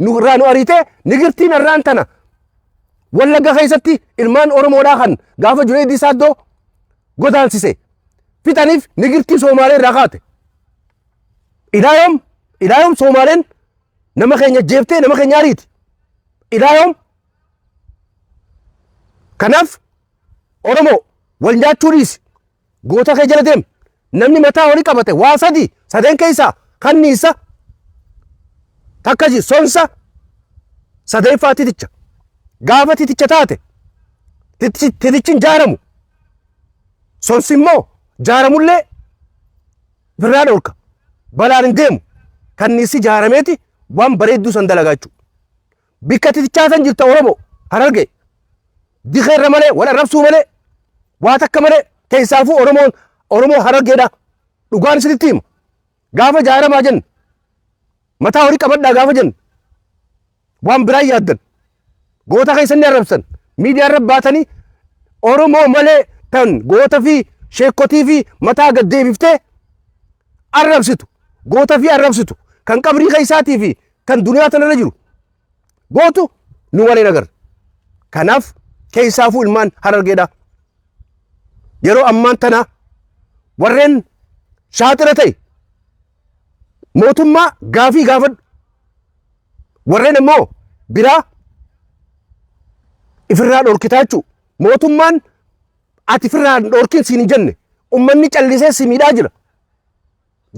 nu irraa nu ariitee nigirtiin irraan tana Wallagga keessatti ilmaan Oromoodhaa kan gaafa Junaydii Saaddoo godaansise fixaniif nigirtii Soomaalee irraa kaate. Ilaa yoom ilaa yoom Soomaaleen nama keenya jeeftee nama keenya ariiti. Ilaa yoom kanaaf Oromoo wal nyaachuu dhiisi. Goota kee jala deem. Namni mataa olii qabate waa sadi sadeen keessaa kanniisa takka ji sonsa sadeeffaa titicha. Gaafa titicha taate titichi hin jaaramu. Sonsi immoo jaaramullee birraa dhorka. Balaan hin deemu. Kanniisi jaarameeti waan bareedduu san dalagaa jechuudha. Bikka titichaa san jirta Oromoo Harargee. Dikeerra malee wal arrabsuu malee waa takka malee keessaafuu Oromoon Oromoo Harargeedha. Dhugaan isinitti hima. Gaafa jaaramaa jennu mataa horii qabadhaa gaafa jennu waan biraa yaaddan goota keessan ni arrabsan miidiyaa irra baatanii Oromoo malee tan goota fi sheekotii fi mataa gad deebiftee arrabsitu goota fi arrabsitu kan qabrii keessaatii fi kan duniyaa tanarra jiru gootu nu waliin agarra. Kanaaf keessaafuu ilmaan Harargeedha. Yeroo ammaan tana warreen shaaxira ta'e mootummaa gaafii gaafadhu. Warreen immoo biraa ifirraa dhorkitaa jechuudha. Mootummaan ati ifirraa hin dhorkin siin hin jenne ummanni callisee si miidhaa jira.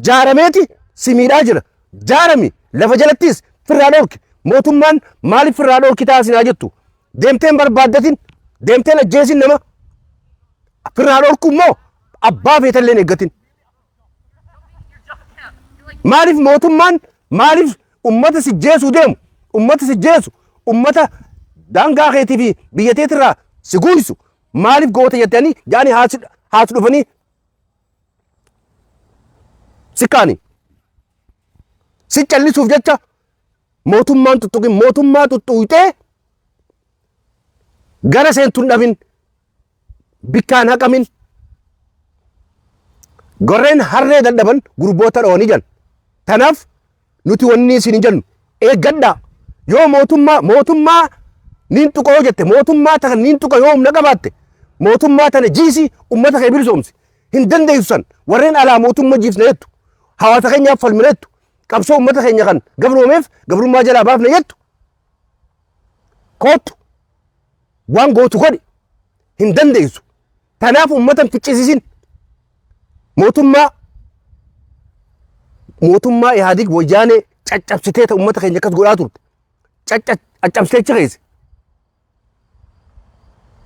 Jaarameeti si miidhaa jira. Jaarami lafa jalattis firraa dhorki. Mootummaan maaliif firraa dhorkitaa sin haa jettu. Deemteen barbaaddatin deemteen ajjeesin nama firraa dhorku immoo abbaa feetallee hin eeggatin. Maaliif mootummaan maaliif ummata si jeesuu deemu ummata si jeesu ummata daangaa keetii fi biyya teetirraa si guuysu maaliif goota jettanii jaanii haas dhufanii si kaani si callisuuf jecha mootummaan tuttuqin mootummaa tuttuqxee gara seentu hin dhabin bikkaan haqamin gorreen harree dadhaban gurboota dhawanii jan tanaaf Nuti wanni isin hin jennu eeggadhaa. Yoo mootummaa mootummaa niin tuqa yoo jette mootummaa tana niin tuqa yoo humna qabaatte mootummaa tana jiisi ummata kee bilisoomsi. Hin dandeessu san warreen alaa mootummaa jiifna jettu hawaasa keenyaaf falmina jettu qabsoo ummata keenya kan gabroomeef gabrummaa jalaa baafna jettu koottu waan gootu godhi hin dandeessu. Tanaaf ummata hin ficcisiisin. Mootummaa mootummaa Ihaadig wayyaanee caccabsitee ta ummata keenya akkas godhaa turte. Caccabsitee achi keesse.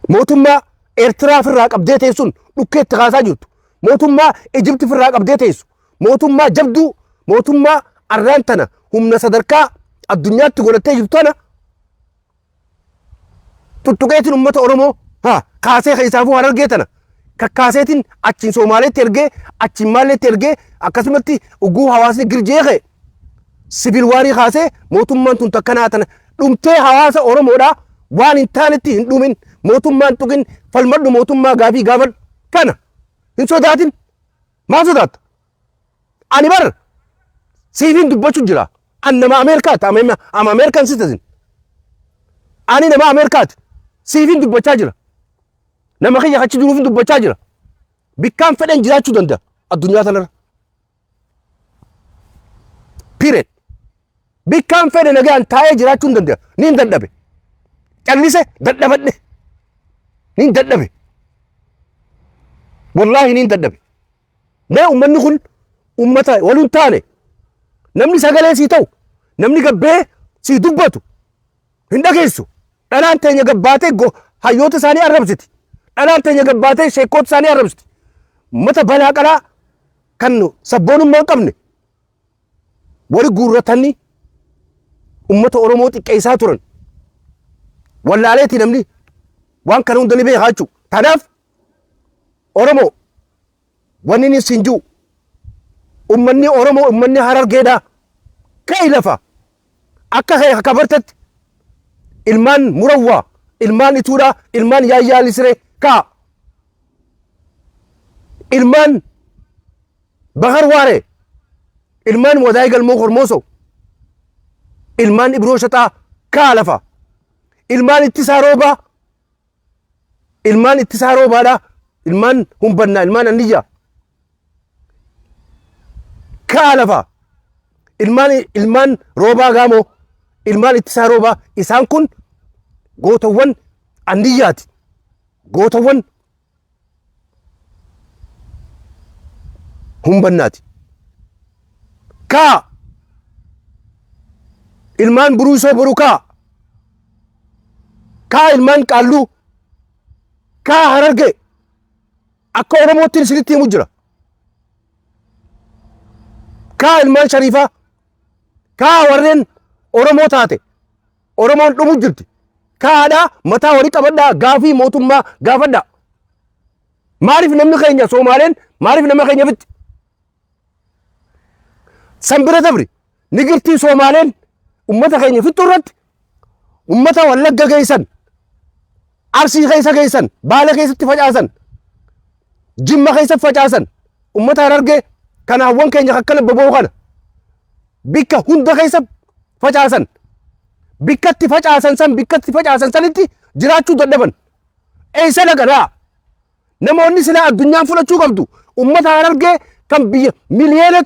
Mootummaa Eertiraa ofirraa qabdee teessuun dhukkee itti kaasaa jirtu. Mootummaa Ijipti ofirraa qabdee teessu. Mootummaa jabduu mootummaa arraan tana humna sadarkaa addunyaatti godhattee jirtu tana Tuttuqeetiin uummata Oromoo haa kaasee keessaafuu Harargee tana kakkaaseetiin achiin Somaaleetti ergee achiin maalleetti ergee akkasumatti ugguu hawaasni girjee ka'e siviil waarii kaasee mootummaan tun takkanaa tana dhumtee hawaasa Oromoodhaa waan hin taanetti hin dhumin mootummaan tuqin falmadhu mootummaa gaafii gaafadhu kana hin sodaatin maal sodaatta Ani bar siifin dubbachuu jira. An nama Ameerikaati. I'm American citizen. Ani nama Ameerikaati. Siifin dubbachaa jira. Nama kiyya achi jiruufin dubbachaa jira. Bikkaan fedhan jiraachuu danda'a addunyaa tanarra. Period. Bikkaan fedhe nagaan taa'ee jiraachuu hin danda'a. Niin dadhabe. Callise dadhabadhe. Niin dadhabe. Wallaahi niin dadhabe. Mee ummanni kun ummata wal hin taane namni sagalee sii ta'u namni gabbee sii dubbatu hin dhageessu. Dhalaan teenya gabbaatee hayyoota isaanii arrabsiti. Dhalaan teenya gabbaatee sheekkoota isaanii arrabsiti. Ummata balaa qalaa kan sabboonummaa hin qabne wali guurratanii ummata Oromoo xiqqeessaa turan. Wallaaleeti namni waan kana hunda ni beekaa jechuudha. Kanaaf Oromoo wanni inni siin jiru ummanni Oromoo ummanni Harargeedha ka'i lafa akka kee akka bartetti ilmaan murawwaa ilmaan ituudha ilmaan yaayyaa lisiree ka'a ilmaan bakar waaree ilmaan wadaay galmoo kormoosoo Ilmaan Ibroo Shaxaa kaa lafa. Ilmaan Ittisaa Roobaa ilmaan Ittisaa Roobaadha. Ilmaan Humbannaa ilmaan Anniyyaa kaa lafa. Ilmaan Roobaa Gaamoo ilmaan Ittisaa Roobaa isaan kun gootawwan Anniyyaati. Gootawwan Humbannaati. Kaa ilmaan Buruusoo Boru kaa. Kaa ilmaan Qaalluu. Kaa Harargee. Akka Oromootti isinitti himu jira. Kaa ilmaan Shariifaa. Kaa warreen Oromoo taate. Oromoon dhumu jirti. Kaadhaa mataa walii qabadhaa gaafii mootummaa gaafadhaa. Maaliif namni keenya Soomaaleen maaliif nama keenya fixxi? San bira dabri nigirtii Soomaaleen ummata keenya fixxu irratti ummata Wallagga geessan, Arsii keessa geessan, Baale keessatti facaasan, Jimma keessa facaasan, ummata Harargee kan hawwan keenya akkana boba'u kana bikka hunda keessa facaasan. Bikkatti facaasan san bikkatti facaasan sanitti jiraachuu dadhaban. Eessa dhaqanaa? Namoonni silaa addunyaan fudhachuu qabdu ummata Harargee kan biyya 1 miliyoona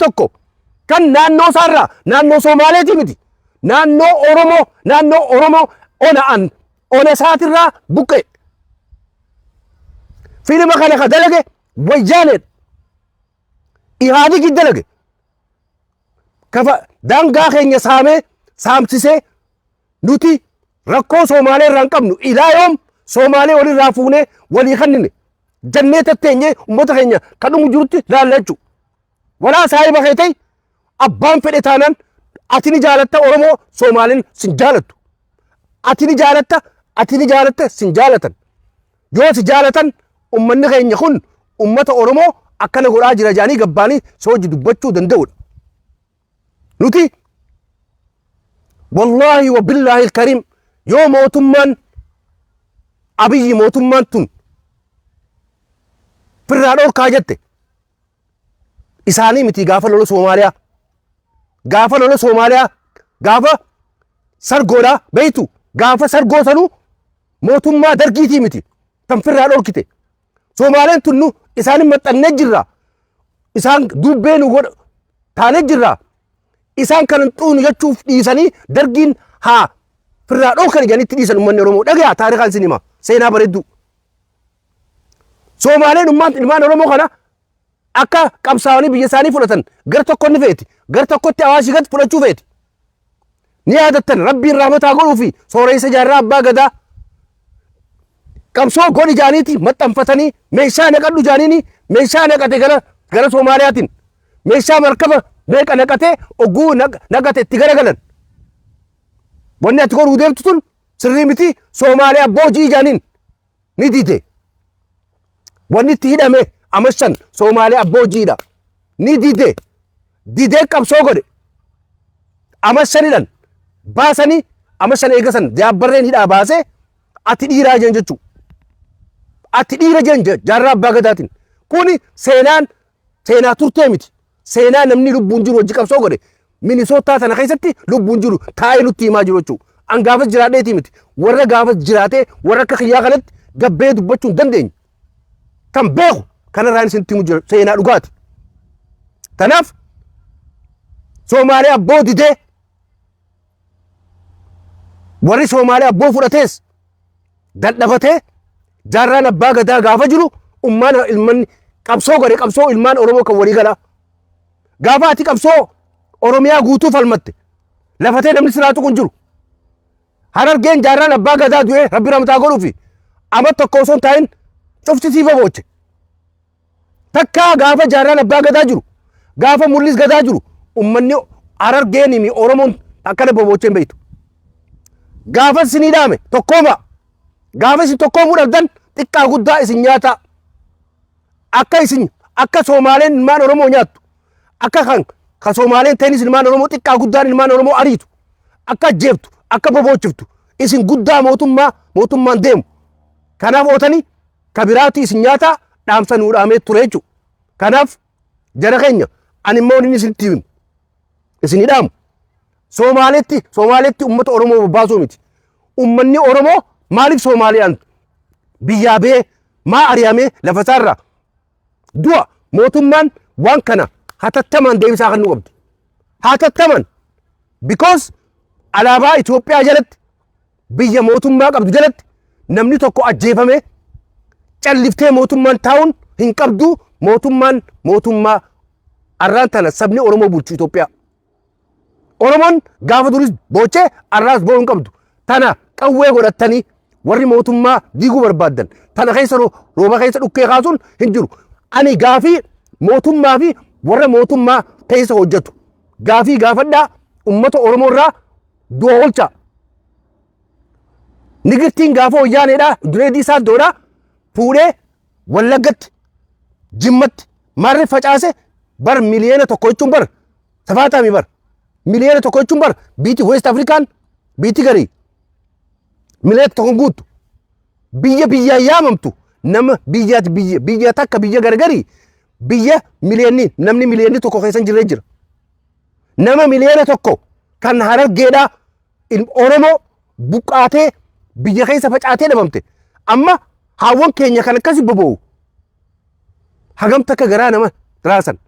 kan naannoo isaarraa naannoo Somaaleetii miti. Naannoo Oromoo naannoo Oromoo ona an ona isaatirraa buqqe. Fiilima kana ka dalage Wayyaaneedha. Ihaadigi dalage. Kafa daangaa keenya saamee saamsisee nuti rakkoo Soomaalee irraa hin qabnu ilaa yoom Soomaalee walirraa fuunee walii kennine jennee tatteenyee uummata keenya kan dhumu jirutti laalla jechuudha. Walaa saahiba kee ta'e abbaan fedhe taanaan ati ni jaalatta Oromoo Soomaaleen sin jaalattu. Ati ni jaalatta ati ni jaalatta sin jaalatan. Yoo si jaalatan ummanni keenya kun ummata Oromoo akkana godhaa jira jedhanii gabbaanii si hojii dubbachuu danda'udha. Nuti wallaahi wa billaahi kariim yoo mootummaan Abiyyi mootummaan tun firraa dhorkaa jette isaanii miti gaafa lola Soomaaliyaa gaafa lola Soomaaliyaa gaafa sargoodhaa beektu gaafa sargoo sanuu mootummaa dargiitii miti kan firraa dhorkite Soomaaleen tun nu isaanin maxxannee jirra isaan dubbee nu godha taanee jirra isaan kan hin xuunu jechuuf dhiisanii dargiin haa firraa dhorkan jedhanitti dhiisan uummanni Oromoo dhagayaa taarikaan isin hima seenaa bareedduu. Soomaaleen ummaan ilmaan Oromoo kana akka qabsaa'anii biyya isaanii fudhatan gar tokko ni feeti gar tokkotti Awaashii gad fudhachuu feeti. Ni yaadattan rabbiin rahmataa godhuu fi sooressa jaarraa abbaa gadaa qabsoo godhi jaaniiti maxxanfatanii meeshaa naqadhu jaaniini meeshaa naqate gara gara Soomaaliyaatiin meeshaa markaba meeqa naqatee ogguu naqate itti garagalan. Wanni ati godhuu deemtu tun sirrii miti Soomaaliyaa boojii jaaniin ni dide. Wanni itti hidhame amashan Soomaaliyaa boojiidha. Ni dide. Didee qabsoo godhe. Amashan hidhan. Baasanii amashan eegasan jaabbarreen hidhaa baasee ati dhiiraa jeen jechuu. Ati dhiira jeen jaarraa abbaa gadaatiin. Kuni seenaan seenaa turtee miti. Seenaa namni lubbuun jiru hojii qabsoo godhe Minisootaa tana keessatti lubbuun jiru taa'ee nutti himaa jiru jechuudha. An gaafas jiraadheetii miti. Warra gaafas jiraatee warra akka kiyyaa kanatti gabbee dubbachuu hin dandeenye. Kan beeku kanarraan isinitti himu jira seenaa dhugaati. Kanaaf Soomaalee abboo didee warri Soomaalee abboo fudhatees dadhabatee jaarraan abbaa gadaa gaafa jiru ummaan ilmanni qabsoo godhe qabsoo ilmaan Oromoo kan walii galaa. Gaafa ati qabsoo Oromiyaa guutuu falmatte lafatee namni siraa tuqu hin jiru. Harargeen jaarraan abbaa gadaa du'ee rabbi ramtaa godhuufi ama tokko osoo hin taa'in cufti siif booche. Takkaa gaafa jaarraan abbaa gadaa jiru gaafa mul'is gadaa jiru ummanni Harargeen mi Oromoon akkana boboochee hin beektu. Gaafa isinii dhaame tokkooma. Gaafa isin tokkoomuu dhabdan xiqqaa guddaa isin nyaataa. Akka isin akka Soomaaleen ilmaan Oromoo nyaattu akka kan kan Soomaaleen ta'anis ilmaan Oromoo xiqqaa guddaan ilmaan Oromoo ariitu akka ajjeeftu akka bobochiftu isin guddaa mootummaa mootummaan deemu. Kanaaf ootanii ka biraatu isin nyaataa dhaamsa nuu dhaamee ture jechuudha. Kanaaf jara keenya ani immoo inni isinitti himu isinii dhaamu. Soomaaletti uummata Oromoo bobbaasuu miti. Uummanni Oromoo maaliif Soomaaliyaan biyyaa bee maa ari'amee lafa isaarraa du'a? Mootummaan waan kana hatattamaan deebisaa kennuu qabdi. Hatattaman, because alaabaa Itoophiyaa jalatti, biyya mootummaa qabdu jalatti namni tokko ajjeefame calliftee mootummaan taa'uun hin qabdu. Mootummaan mootummaa arraan tana sabni Oromoo bulchu Itoophiyaa. Oromoon gaafa duris boochee arraas boo'uu hin qabdu. Tana qawwee godhattanii warri mootummaa diiguu barbaaddan tana keessa rooba keessa dhukkee kaasuun hin jiru. Ani gaafii mootummaa fi warra mootummaa keessa hojjetu gaafii gaafadhaa, uummata Oromoo irraa du'a oolchaa. Nigirtiin gaafa wayyaaneedha, Juneedii Saaddoodha fuudhee Wallaggatti, Jimmatti maarree facaase. Bar 1 miliyoona jechuun bar safaataami. Bar 1 miliyoona jechuun bar biitii West Afrikaan biitii garii 1 miliyoona guuttu, biyya biyyaan yaamamtu, nama biyyaati biyya biyya takka biyya gargarii biyya miliyoonni namni 1 miliyoonni keessa hin jirre jira. Nama 1 miliyoona kan Harargeedhaa Oromoo buqqaatee biyya keessa facaatee dhabamte. Amma haawwan keenya kan akkasi boba'u hagam takka garaa nama raasan.